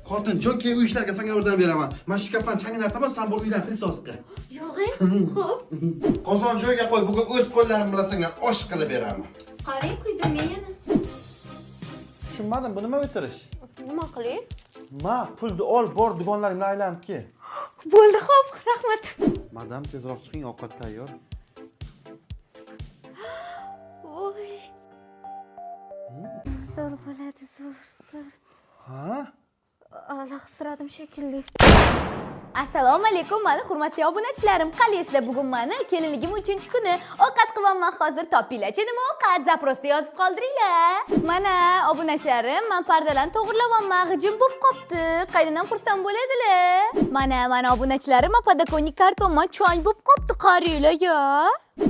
Xotinjon, keyin uy ishlarga senga yordam beraman. Mana shu shkafdan changini artaman, san bu uydan пылесос qil. Yo'q, e? Xo'p. Qozon joyiga qo'y, bugun o'z qo'llarim bilan senga osh qilib beraman. Qarang, kuydirmang yana. Tushunmadim, bu nima o'tirish? Nima qilay? Ma, pulni ol, bor dugonlaringni aylanib kel. Bo'ldi, xo'p, rahmat. Madam, tezroq chiqing, ovqat tayyor. Voy. Zo'r bo'ladi, zo'r, zo'r. Ha? Alahsiradim shekilli. Assalomu alaykum, mani hurmatli obunachilarim. Qalaysizlar? Bugun mani kelinligim 3-kuni. Ovqat qilyapman hozir. Topinglarchi nima ovqat? Запрос da yozib qoldiringlar. Mana obunachilarim, man pardalarni to'g'irlayapman. G'ijim bo'lib qopti. Qaynonam xursand bo'ladilar. Mana, mana obunachilarim, man подоконник artyapman, chang bo'lib qopti, qaranglar ya.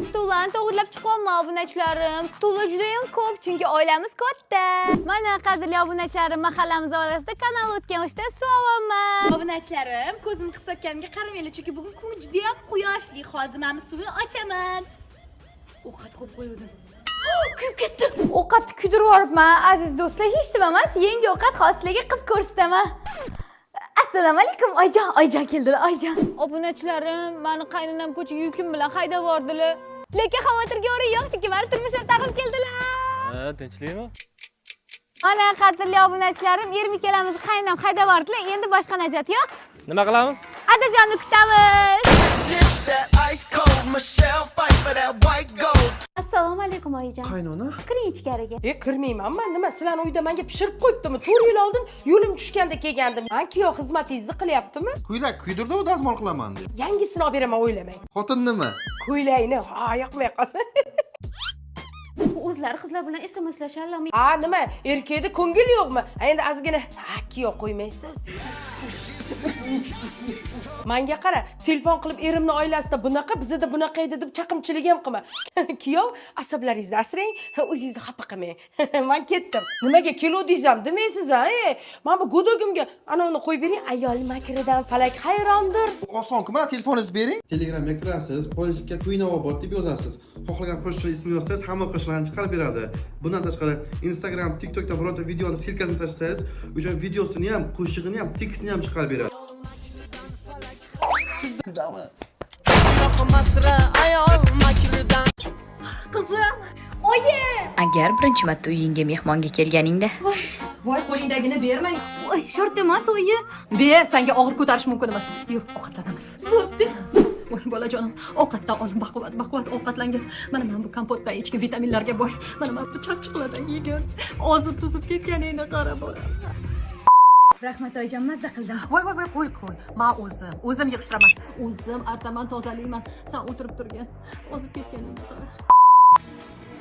Stullarni to'g'irlab chiqyapman, obunachilarim. Stullar juda ham ko'p, chunki oilamiz katta. Mana, qadrli obunachilarim, mahallamiz orasida kanal o'tgan, o'shda suv olyapman. Obunachilarim, ko'zim qisayotganimga qaramanglar, chunki bugun kun juda ham quyoshli. Hozir mana suvni ochaman. Ovqat qo'yib qo'ygandim. Kuyib ketdi. Ovqatni kuydirib yuboribman, aziz do'stlar, hech nima emas. Yangi ovqat hozir sizlarga qilib ko'rsataman. Assalomu alaykum, oyijon, oyijon keldilar, oyijon. Obunachilarim, mani qaynonam ko'chaga yukim bilan haydab yubordilar. Lekin xavotirga o'rin yo'q, chunki mani turmush o'rtog'im keldilar. Ha, tinchlikmi? Mana, qadrli obunachilarim, erim ikkalamiz qaynonam haydab yubordilar. Endi boshqa najot yo'q. Nima qilamiz? Adajonni kutamiz. That ice cold Michelle Pfeiffer, that white gold. Assalomu alaykum, oyijon. Qaynona? Kiring ichkariga. E, kirmaymanman. Nima, sizlarni uyda menga pishirib qo'yibdimi? 4 yil oldin yo'lim tushganda kelgandim. Ha, kuyov xizmatingizni qilyaptimi? Ko'ylak kuydirdi u, dazmol qilaman deb. Yangisini olib beraman, o'ylamang. Xotin nima? Ko'ylakni, ha, yoqmay qolsin. O'zlari qizlar bilan SMSlashadilar. Ha, nima, erkakda ko'ngil yo'qmi? Ha, endi ozgina, ha, kuyov qo'ymaysiz. Manga qara, telefon qilib erimni oilasida bunaqa, bizada bunaqa edi deb chaqimchilik ham qilma. Kuyov, asablaringizni asrang, o'zingizni xafa qilmang. Man ketdim. Nimaga keluvdingiz ham demaysiz a? E, mana bu гудок imga ana uni qo'yib bering. Ayol makridan falak hayrondir. Osonku, mana telefoningizni bering. Telegramga kirasiz, поиск ga Kuynovobod deb yozasiz. Xohlagan qo'shiqchi ismini yozsangiz, hamma qo'shiqlarni chiqarib beradi. Bundan tashqari Instagram, TikTokda bironta videoni ссылка sini tashlasangiz, o'sha videosini ham, qo'shig'ini ham, tekstini ham chiqarib beradi. Yoqmasra ayol makridan. Qizim. Oyi! Agar birinchi marta uyingga mehmonga kelganingda Voy, qo'lingdagini bermang. Voy, shart emas, oyi. Ber, sanga og'ir ko'tarish mumkin emas. Yur, ovqatlanamiz. Bo'pti. Voy, bolajonim, ovqatdan ol, baquvvat baquvvat ovqatlangin. Mana bu kompotdan ichgin, vitaminlarga boy. Mana bu chaqchiqlardan yegin. Ozib tuzib ketganingni qara, bolam. Rahmat, oyijon, mazza qildim. Voy, voy, voy, qo'y, qo'y. Man o'zim yig'ishtiraman, o'zim artaman, tozalayman. San o'tirib turgin. Ozib ketganingni qara.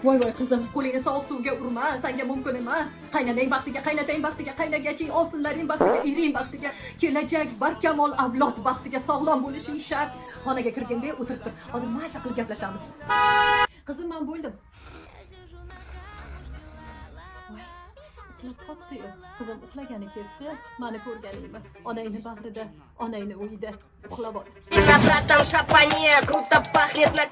Voy, voy, qizim, qo'lingni sovuq suvga urma, sanga mumkin emas. Qaynanang baxtiga, qaynotang baxtiga, qaynagaching, ovsinlaring baxtiga, ering baxtiga, kelajak barkamol avlod baxtiga sog'lom bo'lishing shart. Xonaga kirganda o'tirib tur, hozir maza qilib gaplashamiz. Qizim, man bo'ldim. Voy, uxlab qolibdi-yu. Qizim uxlagani ketdi, mani ko'rgani emas. Onangni bag'rida, onangni uyida uxlab ol. На братом шапане, круто пахнет на